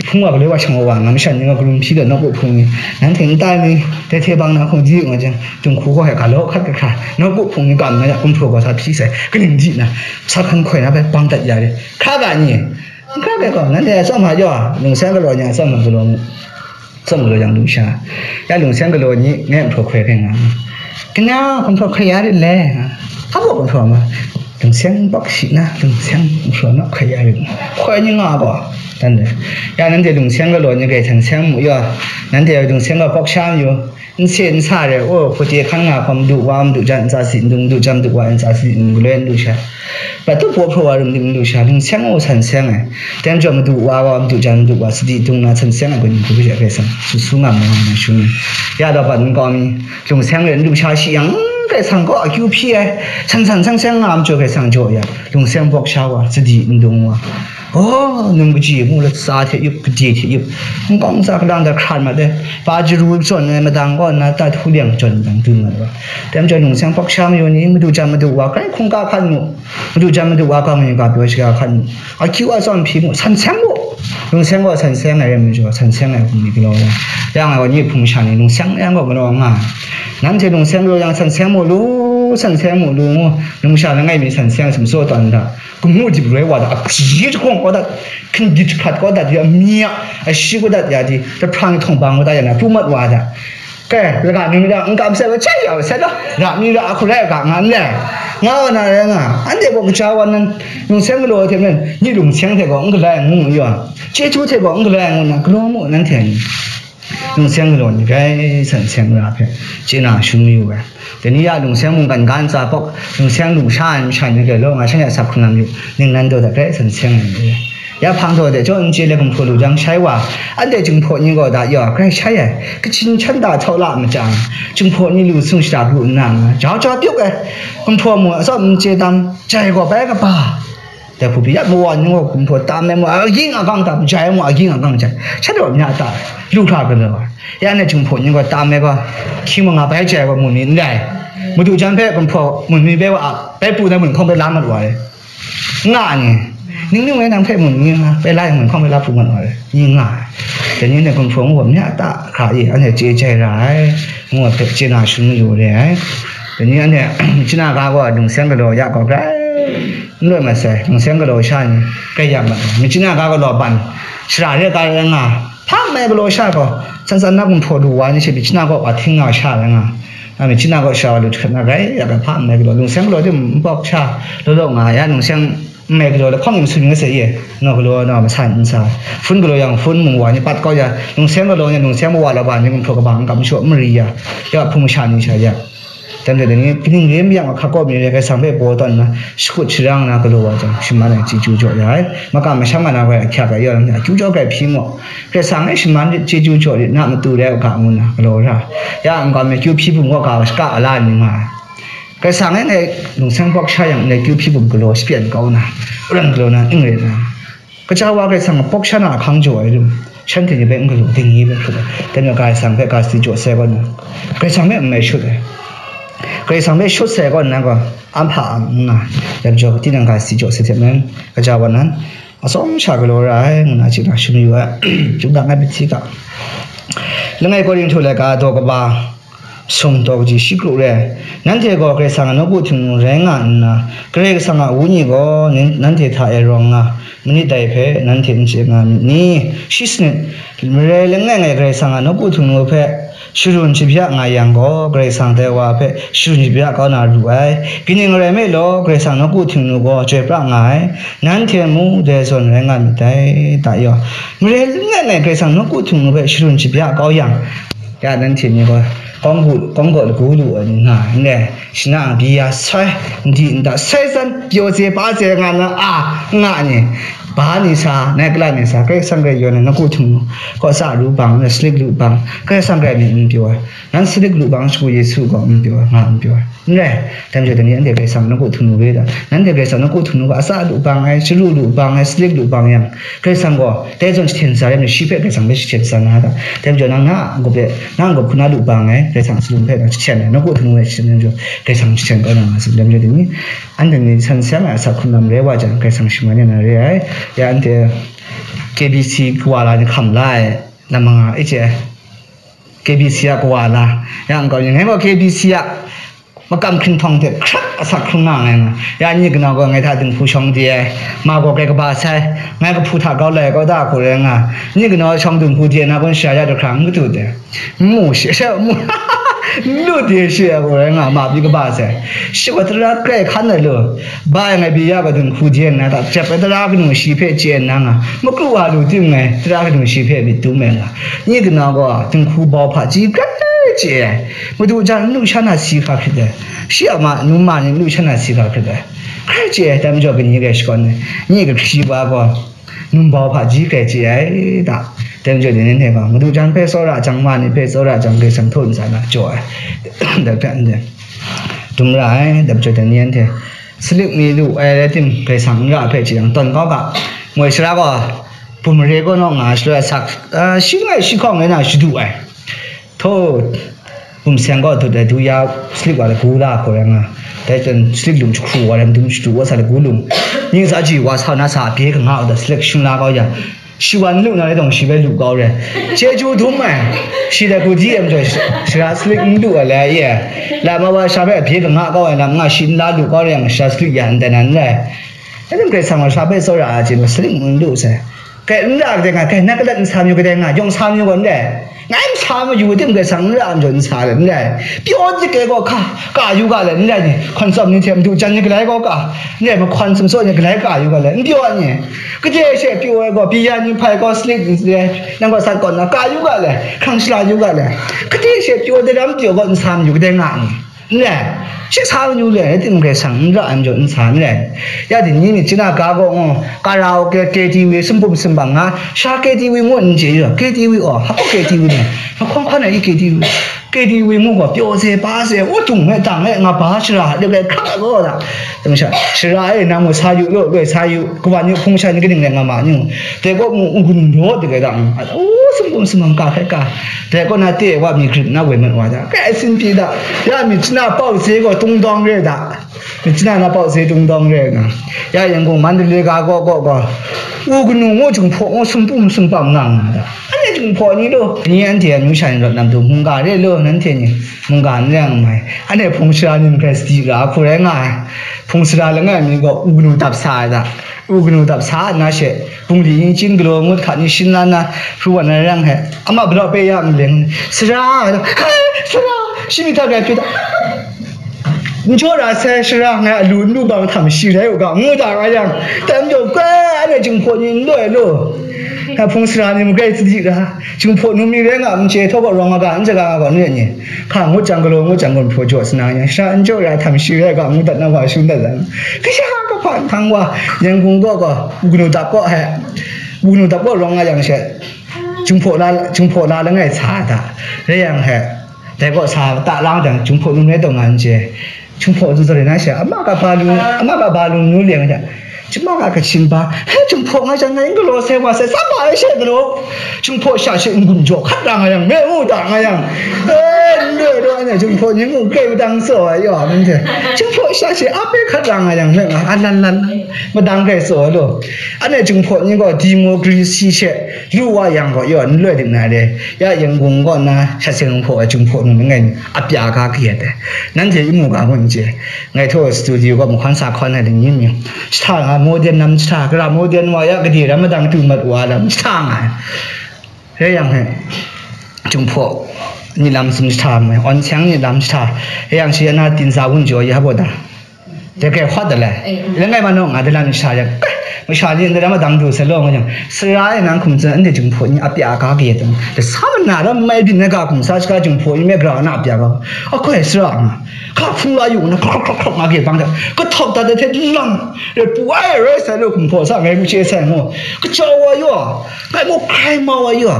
hpung wa galoi wa shang wa wa, ngam shan ni nga, karum hpyi da, nawku hpung ni, nan hte n tai mi, dai hte bang na hkung di nga jang, Jinghku gaw hkra law hkat kahkra, nawku hpung ni kam na ya, kumhpraw gaw sa hpyi sai, kaning di na, sa hkan hkoi na bai bang dat ya re, hkra ga ni? Hkra ga gaw, nanhte tsawm hpa jaw, lungseng galaw ni a tsawm hpa galaw mu, tsawm galaw yang lu sha, ya lungseng galaw ni ngai kumhpraw hkoi hkrai nga, kina kumhpraw hkrai ya rit le, hpa baw kumhpraw ma, lungseng bak shi na, lungseng kumhpraw na hkrai ya rit, hkoi ni nga gaw, dan de, ya nanhte lungseng galaw ni grai san seng mu yaw, nanhte lungseng gaw bak sha mayu, N se n sa re, o, hpute hkan nga hkawm, madu wa, madu jan ntsa si n dung, madu jan madu wa ntsa si n galoi n lu sha. Bat tu paw hpraw wa rum dim n lu sha, lungseng o san seng ai. Dai majaw madu wa gaw, madu jan madu wa sadi dung na san seng ai, kaning hku hpe hpe san, su su nga mu nga mu shun. Ya daw bat nkau mi, lungseng re n lu sha shi yang, Karai Kasang kaw akyu hpyi ai, san san seng seng nga majaw Karai Kasang jaw ya, lungseng bawk sha wa, sadi n dung wa. Oh, num kaji mu latsa hte yup, gade hte yup, nkau ntsa kalang da hkrat mat ai, pa jaru jawn ai madang kaw nna tat hku liang jawn dang dun mat ai. Dai majaw lungseng bawk sha mayu ni, madu jan madu wa, grai hkungga hkan mu, madu jan madu wa, ga mayu ga pyaw shaga hkan mu, akyu a tsawm hpyi mu, san seng mu, lungseng gaw san seng ai rai majaw, san seng ai hkum ni galaw ai, yang ai wa ni hpung sha ni, lungseng yang gaw galaw nga ai. Nanhte lungseng galaw yang, san seng mu lu, san seng mu lu ngu, numsha langai mi san seng sumsaw tawn da. Gamu dip roi wa dat, abyi jahkawng kau dat, hkingdit hkrat kau dat, ya mi a, ashi kau dat ya di, jahprang htawng bang kau dat ya na, pru mat wa dat. Kai, laga ni mi da, n kam sai wa, chai ya wa sai da, ra mi ra a hku rai ga nga n le, nga wa na rai nga, anhte gaw kaja wa nan, lungseng galaw hte nan, ni lungseng hte gaw n galai ngu yawn, chyeju hte gaw n galai ngu na, galaw mu nanhte ni. Lungseng galaw ni grai san seng ra hpe, chye na shun mayu ai. Dai ni ya lungseng mungkan ga ntsa hpawk, lungseng lu sha ai masha ni grai law, nga shan ya sap hkungga yu, ningnan daw dat grai san seng ai ni. Ya hpang daw de, jaw n chye le gumhpraw lu jang shai wa, anhte Jinghpaw ni gaw da yaw grai shai ai, kachin shan da htau la maja, Jinghpaw ni lu sung shada pru nna nga, jau jau pyuk ai, gumhpraw mu atsawm n chye tam, jai gaw bai kaba. Dai hku pyi ya, mawa ni gaw gumhpraw tam ai mu, aging agang tam jai mu, aging agang jai. Shanhte gaw mya ta, lu hkra galaw ai. Ya na Jinghpaw ni gaw tam ai gaw, hkying manga bai jai gaw mu mi n rai. Madu jan hpe gumhpraw mu mi bai wa a, bai pru na mun hkawng bai la mat wa ai. Nga ni, ning ning rai nang hpe mu mi nga, bai la ai mun hkawng bai la pru mat wa ai. Ni nga ai. Dai ni na gumhpraw ngu gaw mya ta hkra i, anhte chye jai ra ai. Ngu gaw hpe chye na shun mayu re ai. Dai ni anhte, chye na ga gaw lungseng galaw ya gaw grai. N loi mat sai, lungseng galaw sha ni, grai ya mat ai. Machyi na ga galaw ban, shara re ga rai nga, Hpa n mai galaw sha gaw, san san na gumhpraw lu wa ni she, myit shana kaw wa hting nga sha rai nga. A myit shana kaw sha wa lu hkrat na rai, ya ga hpa n mai galaw, lungseng galaw tim n pawk sha, law law nga ya, lungseng n mai galaw, lahkawng yin sun nga se ye, naw galaw, naw masan n sa, hpun galaw yang, hpun mung wa ni pat kau ya, lungseng galaw ni, lungseng mawa la ba ni, gumhpraw kaba n kam shaw, mari ya, ya hpung masha ni sha ya. Dai majaw dai ni, kaning re mayang ahkak kaw mi re, Karai Kasang hpe baw tawn nna, shakut sharang na galaw wa jang, shaman ai chyeju jaw ya ai. Makam masham nga na gaw, ahkyak ai yaw, akyu jaw grai hpyi mu. Karai Kasang e shaman rit, chyeju jaw rit, na matu rai u ga, ngu nna galaw ra. Ya, n-gaw, akyu hpyi bum gaw ga shaka a la ai ni nga ai. Karai Kasang e ngai lungseng pawk sha yang, ngai akyu hpyi bum galaw shapyan kau nna, aran galaw na, n rai na. Kaja wa Karai Kasang a pawk sha na ahkang jaw ai lam, shanhte ni hpe n galu, dingyi hpe hkrut ai. Dai majaw Karai Kasang hpe ga sadi jaw sai kaw nna, Karai Kasang hpe n mai shut ai. Karai Kasang hpe shut sai kaw nna gaw, an hpa ang n nga ai. Dai majaw, tinang ga sadi jaw sai hte maren, kaja wa nan, atsawm sha galaw ra ai, ngu na chyeju na shun yu ai, chyum dang ai, pahti ga. Langai Korinhtu laika daw kaba, sum daw kaji shi kru re ai. Nanhte gaw Karai Kasang a nawku htingnu rai nga nna, Karai Kasang a Wenyi gaw nin-, nanhte hta e rawng nga manit dai hpe, nanhte n chye nga myit ni? Shi sanit, marai langai ngai Karai Kasang a nawku htingnu hpe sharun shabya nga yang gaw, Karai Kasang dai wa hpe sharun shabya kau na ru ai. Kaning rai nme law, Karai Kasang nawku htingnu gaw chyoi pra nga ai. Nanhte mu dai zawn rai nga myit dai, ta yaw. Marai langai ngai Karai Kasang nawku htingnu hpe sharun shabya kau yang, ya, nanhte ni gaw, kawng gu, kawng gaw lagu lu ai ni nga ai, n rai, shana byi ya sai, ndi nda sai san, pyaw se pa se nga na a, nga ni, ba ni sa, nai kala ni sa, Karai Kasang rai yawn ai, nawku htingnu, kaw sa lu bang, na salik lu bang, Karai Kasang rai ni n pyaw ai, nan salik lu bang, shagu Yesu gaw n pyaw ai, nga n pyaw ai. N rai, dai majaw dai ni, anhte Karai Kasang nawku htingnu re da. Nanhte Karai Kasang nawku htingnu ga, atsat lu bang ai, sharu lu bang ai, salik lu bang yang, Karai Kasang gaw, dai zawn jahten sa rai nme, shi hpe Karai Kasang hpe jahten sa na da. Dai majaw nang na a n-gup e, na a n-gup hku na lu bang ai, Karai Kasang a tsun hpe nang jahten ai, nawku htingnu e jahten ai majaw, Karai Kasang jahten kau na nga sai, dai majaw dai ni, anhte ni san seng ai asak hkrun lam rai wa jang, Karai Kasang shaman ya na re ai. Ya anhte K B C kawa la ni hkam la ai, lam manga e chye ai. K B C a kawa la, ya n-gup ni, ngai gaw K B C a makam hkrinhtawng hte hkrat asak hkrung nga nngai nga. Ya, ni kanau gaw ngai hta dinghku shawng di ai, ma gaw grai kaba sai, ngai kahpu hta grau lai ai kau da hku rai nga, ni kanau shawng dinghku di ai na kun shara ya dahkra n kadu de, n mu shi, n mu, n lu di shi ai hku rai nga, ma pyi kaba sai. Shi gaw tara grai hkan ai lu, bai ngai pyi ya gaw dinghku di ai nna, ta jep ai tara kanu shi hpe chye nna nga, makru wa lu tim ngai, tara kanu shi hpe myit dum ai nga. Ni kanau gaw dinghku bau hpaji grai chye ai. Madu jan n lu sha na si hkra hkrit ai. Shi a ma, nu ma ni n lu sha na si hkra hkrit ai. Hkrai chye ai, dai majaw kani rai shakawn ai. Ni kahkri wa gaw, num bau hpaji grai chye ai ta. Dai majaw dai ni hte gaw, madu jan hpe tsawra jang, ma ni hpe tsawra jang, Karai Kasang htaw ntsa na jaw ai. Dai hpe ndai dum ra ai, dai majaw dai ni anhte salik mi lu ai rai tim, Karai Kasang n ra hpe chye yang, tawn kau ga, moi sara gaw, bum mare kaw naw nga shaloi sak, ah, shi langai shi hkawng rai na shadu ai. Htaw, bum seng gaw dut ai du ya, salik wa lagu la hku rai nga. Dai jan salik lung jahkru wa rai, madung shadu wa sa lagu lung. Ning sa ji wa sa na sa, bye kanga u da, salik shing la kau ya. Shi wa n lu na rai dawng, shi bai lu kau re. Chyeju dum ai. Shi dai hku di ai majaw, sara salik n lu ai lai ye. Lam ma wa sha bai bye kanga kau ai lam nga, shi n la lu kau re yang, sara salik ya ndai nan rai. Dai lam Karai Kasang gaw sha bai tsawra ai chye, salik n lu sai. Kai n ra kadai nga, kai na kalat n sa mayu kadai nga, yawng sa mayu gaw n rai. Ngai n sa mayu tim Karai Kasang n ra ai majaw n sa let n rai. Pyaw dik ai gaw hka, ka yu ga let n rai ni, hkawn tsawm ni hte madu jan ni galai gaw ka, n rai, mahkawn sumsaw ni galai ka yu ga let, n pyaw ai ni. Kadai she pyaw ai gaw, byi ya ni hpai gaw, salik n rai, nang gaw sat kaw nna ka yu ga let, hkrang shala yu ga let. Kadai she pyaw daram pyaw gaw n sa mayu kadai nga ni. N rai, shi sa mayu le, rai tim Karai Kasang n ra ai majaw n sa n rai. Ya di ni myit chyeju na ga gaw, oh, karaoke, K T V, sumpum sumpam nga, sha K T V ngu n chye yu, K T V, oh, hpa K T V ni, mahkawng hkan ai K T V, K T V ngu gaw, pyaw se, pa se, oh, dung e, dang e, nga ba shara, de bai hkra gaw da. Dai masha, shara e, nang mu sa yu, law, loi sa yu, kawan yu, hpung sha ni kaning rai nga ma ni, dai gaw mu, n gun daw de gai dang, oh, sumpum sumpam ka hkai ka. Dai kaw na te wa mi grip na woi mat wa da. Kai sin pyi da. Ya mi chana pau se gaw tung dawng re da. Mi chana na pau se tung dawng re nga. Ya Yangon Mandalay ga gaw gaw gaw. U kanu ngu jung hpaw ngu sumpum sumpam nga nga da. Anhte Jinghpaw ni lo, ni anhte amyu sha ni rawt na matu, mungga re lo, nanhte ni mungga n rai nga mai. Anhte hpung sara ni hkrai sadi ra hku rai nga ai. Hpung sara langai mi gaw u kanu dap sa ai da. U kanu dap sa na she, bungli yin chying galaw ngut hka ni shin la na, hpru wa na rang he, ama blau pe ya nleng, sara, sara, shi myit hta grai hpyu da. N jaw ra sai, sara ngai alu n lu bang htam shi rai u ga, ngu da nga yang, dai majaw, grai anhte Jinghpaw ni n loi lu. Ngai hpung sara ni magrai sadi ra, Jinghpaw nu mi rai nga, n chye htawk gaw rawng aga, n jaga nga gaw, n rai ni? Hka ngut jang galaw, ngut jang gaw, hpaw jaw sana yang, sara n jaw ra htam shi rai ga, ngu dat na wa, shun dat dan. Kasha kahpa nhtang wa, Yangon gaw gaw, u kanu dap gaw he, u kanu dap gaw rawng nga yang she, Jinghpaw la, Jinghpaw la langai sa da, rai yang he, dai gaw sa ta lang jang, Jinghpaw nu rai taw nga n chye. Jinghpaw zu zari na she, ama ga ba lu, ama ga ba lu nu liang jang, Chyum a ga kachin ba, he, Jinghpaw nga jang ngai n galaw sai wa sai, tsap ai she galaw. Jinghpaw sha she n-gun jaw hkat ra nga yang, me u da nga yang. E, n loi daw ai, Jinghpaw ni ngu kai madang tsaw ai yaw, myit hte. Jinghpaw sha she ap e hkat ra nga yang, me nga, a lan lan, madang kai tsaw ai law. Anhte Jinghpaw ni gaw democracy she lu wa yang gaw, yaw, n loi dik na re. Ya Yangon kaw na, sha seng hpaw ai Jinghpaw nu langai mi, a pya ga kayat ai. Nanhte i mu ga ngun n chye. Ngai htaw studio gaw mahkawn sa hkawn ai ling yin myit. Jahta nga modern lam jahta, gara modern wa ya gade ram madang tu mat wa lam jahta nga ai. Rai yang he, Jinghpaw ni lam tsun jahta mai, awn seng ni lam jahta, rai yang shi ya na tin sa wun jaw ya baw da. De kai hkawt da lai. Eh, mm. Langai ma naw nga de lam ni sha ya, kai, masha ni ndai lam madang du sa law nga yang, sara e nang hkum tsun, anhte Jinghpaw ni a pya ga kayat ai. De sa ma na lam mai byin na ga hkum sa, shaka Jinghpaw ni me gara na a pya ga. A koi sara nga. Hka hpung la yu na, krok, krok, krok, krok, nga ge bang de. Kahtawk dat de hte lam, re pu ai, rai sai lo, hkum hpaw sa, ngai mu chye sai mu. Kachau wa yu a, ngai mu hkrai mau wa yu a.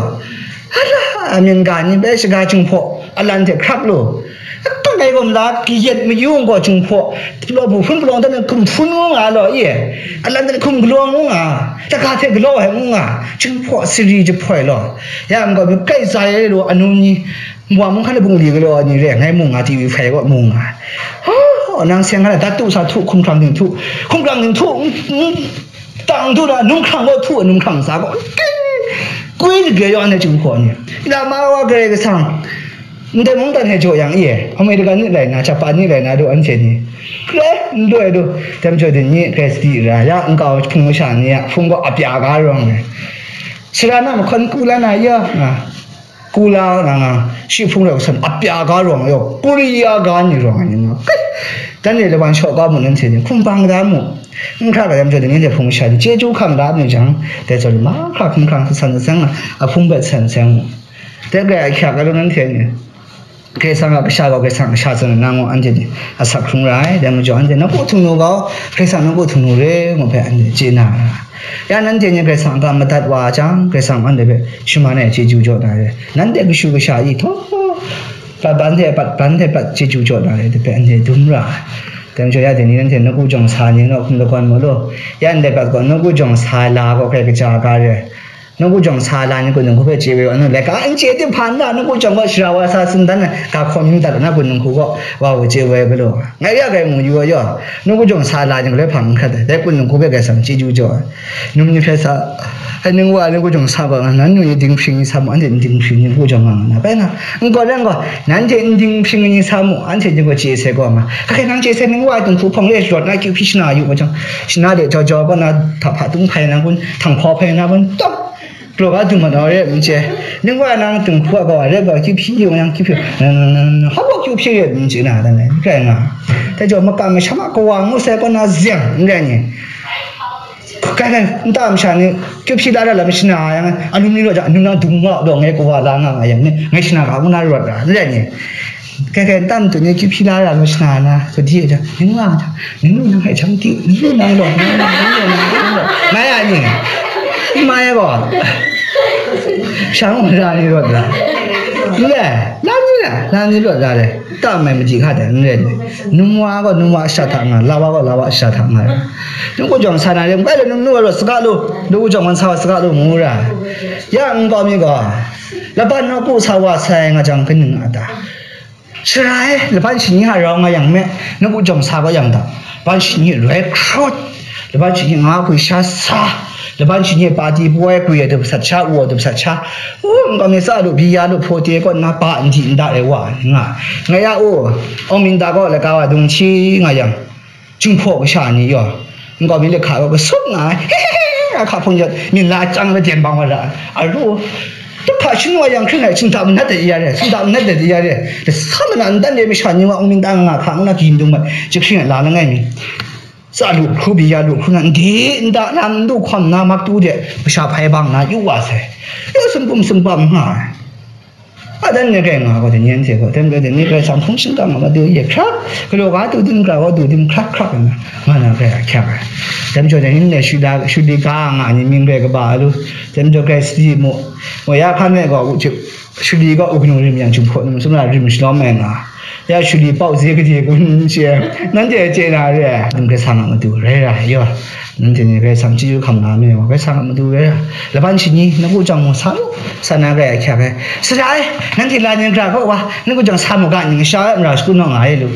Hala, a myen ga ni bai shaga Jinghpaw, a lan hte hkrap lu. Ata ngai gaw mala, kayat mayu gaw Jinghpaw, law bu hpun palawng dan hkum hpun ngu nga law, ye. A lan dan hkum galaw ngu nga, daga hte galaw ai ngu nga, Jinghpaw sari jahpoi law. Ya, ngai gaw, kai za ye lu, anu ni, Wa mung hkan bungli galaw ai ni re, ngai mung nga T V hpai gaw mung nga. Oh, nang seng hkan dat tu sa htu, hkumhkrang ding htu, hkumhkrang ding htu, mm, mm, tang htu na, numhkrang gaw htu, numhkrang sa gaw, ting, kui dage yaw anhte Jinghpaw ni. Ila ma wa Karai Kasang, ndai mungdan hte jaw yang e, Amerika ni lai na, Japan ni lai na, du anhte ni. Grai, n loi du, dam jaw din ni, grai sadi ra, ya, nkau hpung masha ni, ya, hpung gaw a pya ga rawng ai. Sara na mahkawn ku la na, ya, nga. Kula na nga, shi hpung rai hkrum a pya ga rawng yaw, Korea ga ni rawng ai ni nga. Kai, dan e lawan shaw ga mu nanhte ni, hkum bang da mu. N hkra ga yam jaw ni, nanhte hpung sha ni, chyeju hkam da mu jang, dai zawn mahkra hkum hkrang san san, a hpung bat san san mu. Dai grai a hkyak ga lu nanhte ni. Karai Kasang a kasha gaw, Karai Kasang a kasha tsun na ngu anhte ni, asak hkrung ra ai, dai majaw anhte nawku htung nu gaw, Karai Kasang nawku htung nu re, ngu hpe anhte chye na ra. Ya nanhte ni Karai Kasang a ga madat wa jang, Karai Kasang anhte hpe shaman ai chyeju jaw na re. Nanhte kashu kasha i htaw, pat ban hte pat, ban hte pat chyeju jaw na re, dai hpe anhte dum ra ai. Dai majaw ya dai ni nanhte nawku jawng sa ni, nawku lagawn mu law. Ya ndai pat gaw, nawku jawng sa ai la gaw, hkrai kaja ga re. Nawku jawng sa ai la ni, kun ningku hpe chye woi wa, nu laika n chye tim hpa n ra, nawku jawng gaw shara wa sa tsun dan ai, ga hkaw mying dat na, kun ningku gaw wa wa chye woi galaw. Ngai ya grai mu yu wa yaw, nawku jawng sa ai la ni, galoi hpang n hkrat ai, dai kun ningku hpe Karai Kasang chyeju jaw ai. Num ni hpe sa, ai ning wa ai nawku jawng sa gaw, nan nu ni dinghpring ni sa mu, anhte n dinghpring ni nawku jawng nga nga na, bai na, n gaw rai n gaw, nanhte n dinghpring ni sa mu, anhte ni gaw chye sai gaw nga. Hkrai nang chye sai ning wa ai dinghku hpawng e rawt na, kyu hpyi shana yu wa jang, shana de jau jau gaw na, hta hpa tung hpai na kun, htanghpaw hpai na kun, tawk, Galaw ga dum mat na re n chye. Ning wa nang dinghku a gaw, re gaw, kyu hpyi yung yang, kyu hpyi, hpa gaw kyu hpyi re n chye na, dan ai, n rai nga. Dai jaw, makam masham a kawa ngu sai kaw na zeng, n rai ni. Kai kai, nta masha ni, kyu hpyi la ra lam shana yang, anum ni rawt jang, anum nang dung nga, gaw ngai kawa la nga nga yang ni, ngai shana ga ngu na rawt ra, n rai ni. Kai kai, nta matu ni kyu hpyi la ra lu shana na, kadi e jang, ning wa jang, ning lu nang hkai jang di, ning lu nang law, ning lu nang, ning lu nang, ning lu nang, mai a ni? Mai a gaw? Shang wa ra ni rawt la? N rai, la ni la, la ni rawt la le? Ta mai maji hka dai, n rai ni? Num wa gaw num wa sha hta nga, la wa gaw la wa sha hta nga. Nung ku jawng sa na re, n bai le num nu wa rawt saga lu, nung ku jawng wan sa wa saga lu ngu ra. Ya n kau mi gaw, laban nawku sa wa sai nga jang kaning a ta? Sara e, laban shani hta rau nga yang me, nawku jawng sa gaw yang ta, laban shani roi hkrawt, laban shani nga hkwi sha sa, Laban shani pati poi pwi ai dum sat sha, u ai dum sat sha. U, nkau mi tsa lu, byi ya lu, hpaw te kaw nna pa n di n da ai wa nga. Nga ya u, Aung Min da gaw laka wa dung hti nga yang, Jinghpaw kasha ni yaw, nkau mi lahka gaw kasup nga ai, he he he he, ahka hpung yawt, myin la chyang la jen bang wa ra ai. Aru, duk hpa shing wa yang hkring ai, shingda manat dat ya re, shingda manat dat ya re, lasa mana ntan re masha ni wa Aung Min da nga hka ngu na, gyi ndung mat, jahkring ai la langai mi. Tsa lu hkru, byi ya lu hkru na, ndi nda na, ndu hkawm na, maktu de masha hpai bang na, yu wa sai. Yu sum pum sum pam nga ai. Adan ni rai nga gaw, dai ni anhte gaw, tem rai, dai ni rai, Karai Kasang hpung shingkang a matu ye hkrak, galaw ga tu dim, gara gaw tu dim, hkrak hkrak nna, nga na rai ahkyak ai. Tem jaw, dai ni le shuli, shuli ga nga ni mying rai kaba lu, tem jaw, Karai sadi mu, mu ya hkan rai gaw, u, shuli gaw u kanu rim yang, Jinghpaw num sumla rim shalawm ai nga, ya shuli pau ze gade gun she, nanhte chye na re ai, Karai Kasang a matu rai ra ai yaw. Nanhte ni Karai Kasang chyeju hkam la mi wa, Karai Kasang a matu rai ra. Laban shani, na ku jang mu sa mu, sa na rai ahkyak ai. Sara ai, nanhte la ni gara kaw wa, na ku jang sa mu ga, ni sha ai mara shagu naw nga ai lu.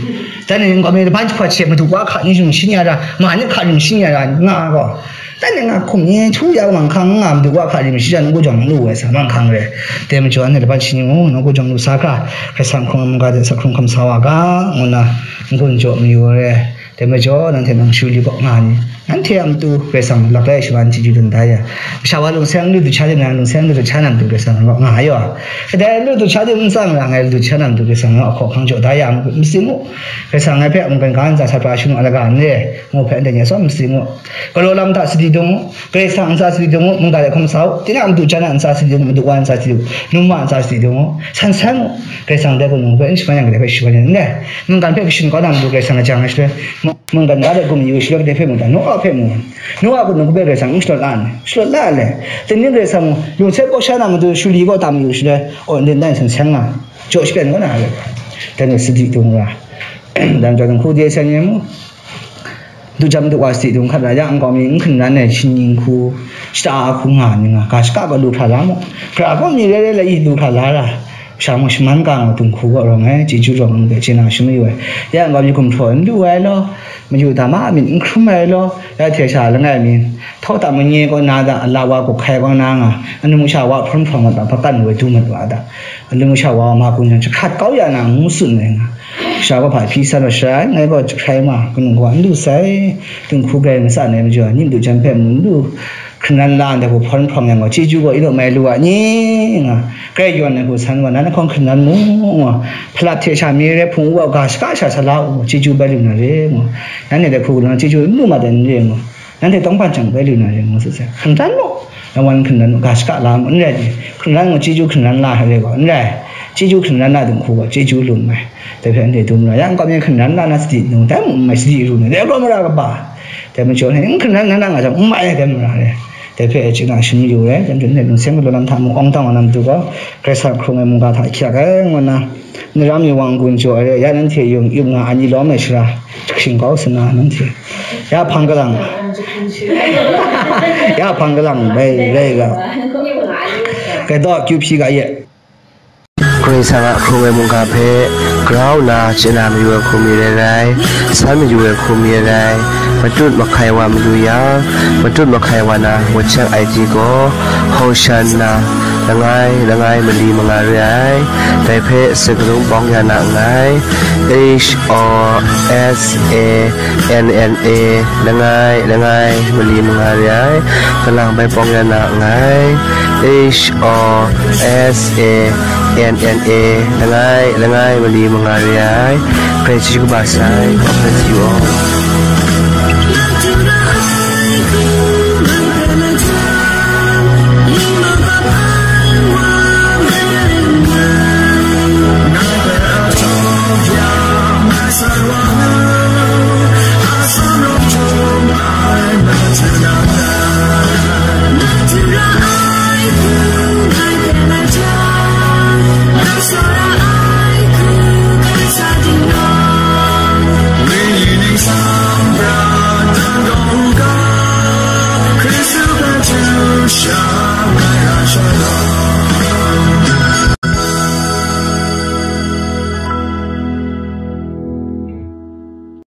Dan ni nkau mi laban jahpawt she madu wa hka ni rim shi ni a ra, ma ni hka rim shi ni a ra, nga gaw. Dan ni nga hkum ni htu ya manghkang nga madu wa hka rim shi jan, na ku jang lu ai sa manghkang re. Dai majaw, anhte laban shani mu, na ku jang lu sa hkra, Karai Kasang hkrung ai mungga de sa hkrung hkam sa wa ga, ngu na, n-gun jaw mayu ai re. Dai majaw, nanhte nang shuli kaw nga ni, nanhte a matu Karai Kasang lap lai shawan chyeju dun da ya. Masha wa lungseng lu du cha de na, lungseng lu du cha na matu Karai Kasang kaw nga ai yaw. Kadai lu du cha de n tsang ra ngai, lu du cha na matu Karai Kasang kaw hkawhkang jaw da ya, masi mu. Karai Kasang ngai hpe mungkan ga ntsa sa pra shanu a laga n re, ngu hpe ndai ni a tsawm masi mu. Galaw lam hta sadi dung u, Karai Kasang ntsa sadi dung u, mungga de hkrum sa u, tinang madu jan a ntsa sadi dung u, madu wa ntsa sadi dung u, num wa ntsa sadi dung u, san san u, Karai Kasang dai hku nang hpe n shaman yang, kadai hpe shaman yang n re. Mungkan hpe kashun kau na matu Karai Kasang a jang ai shaloi, mungkan ga de gum yu shaloi, kadai hpe mu ta, Noa hpe mu, Noa hku nang hpe Karai Kasang n shalawt la n re, shalawt la n re. Dai ni Karai Kasang lungseng kau sha na matu shuli kaw tam yu shaloi, aw, nden dan san san nga, jaw shapen kau na re, dai ni sadi dung ra, dan jaw dung hku de san ye mu. Du jam du wa sadi dung hkat ra yang, nkau mi n hkungran ai shinggyim hku, shata hku nga ni nga, ga shaka gaw lu hkra la mu. Gara gaw mi rai rai la i lu hkra la ra, sha mu shaman ga nga dung hku gaw rawng ai, chyeju rawng ai, chye na shamayu ai. Ya nkau mi gumhpraw n lu ai law, mayu dama a myit n hkrum ai law, ya hte sha langai mi, htawta manye kaw na da, a la wa gawk hkai kaw na nga, anu sha wa hprawng hprawng mat wa, hpakan woi du mat wa da. Alu masha wa ma kun yang jahkrat kau ya na ngu tsun ai nga. Sha gaw hpa hpyi san wa sharai, ngai gaw jahkrai ma, kanu gaw n lu sai, dinghku grai matsan ai majaw, ning du jan hpe mu n lu, hkringran la ndai hku hpawn hprawng yang gaw, chyeju gaw inu mai lu a ni? Nga, grai yawn ai hku san wa, nan hkawng hkringran mu, nga, hpalat hte sha mi re hpung u wa ga shaka sha sa la u, chyeju bai lu na re, nga, nanhte dai hku gaw chyeju n lu mat ai n re, nga. Nanhte tawngban chyang bai lu na ring ngu tsun sai. Hkringran mu, lawan hkringran mu, ga shaka la mu, n rai ni? Hkringran mu, chyeju hkringran la ai re gaw, n rai. Chyeju hkringran na dinghku gaw, chyeju lum ai. Dai hpe anhte dum la yang, kawm e hkringran la na sadi nu, dai mu n mai sadi ru ni, dai gaw mara kaba. Dai majaw ni, n hkringran na na nga jang, n mai ai dai mara re. Dai hpe chye na shim yu re, dai hte lungseng galaw lam hta mung awng dang wa na matu gaw, Karai Kasang hkrung ai mungga hta hkyak ai, ngu nna, Ni ram ni wang gun jaw ai re, ya nanhte yung yup nga ai ni lawm ai shara, jahkring kau sa na nanhte. Ya hpang kalang. Ya hpang kalang, bai, bai ga. Kai daw, kyu hpyi ga ye. Karai Kasang a hkrung ai mungga hpe grau nna chye na mayu ai hku mi rai rai, san mayu ai hku mi rai rai, matut mahkai wa mayu yang, matut mahkai wa na, wuncheng ai ti gaw, Hosanna, langai, langai mali manga re ai, dai hpe sakarung bawng ya na nngai, H O S A N N A, langai, langai mali manga re ai, kalang bai bawng ya na nngai, H O S A N N A, langai, langai mali manga re ai, Karai chyeju kaba sai, God bless you all.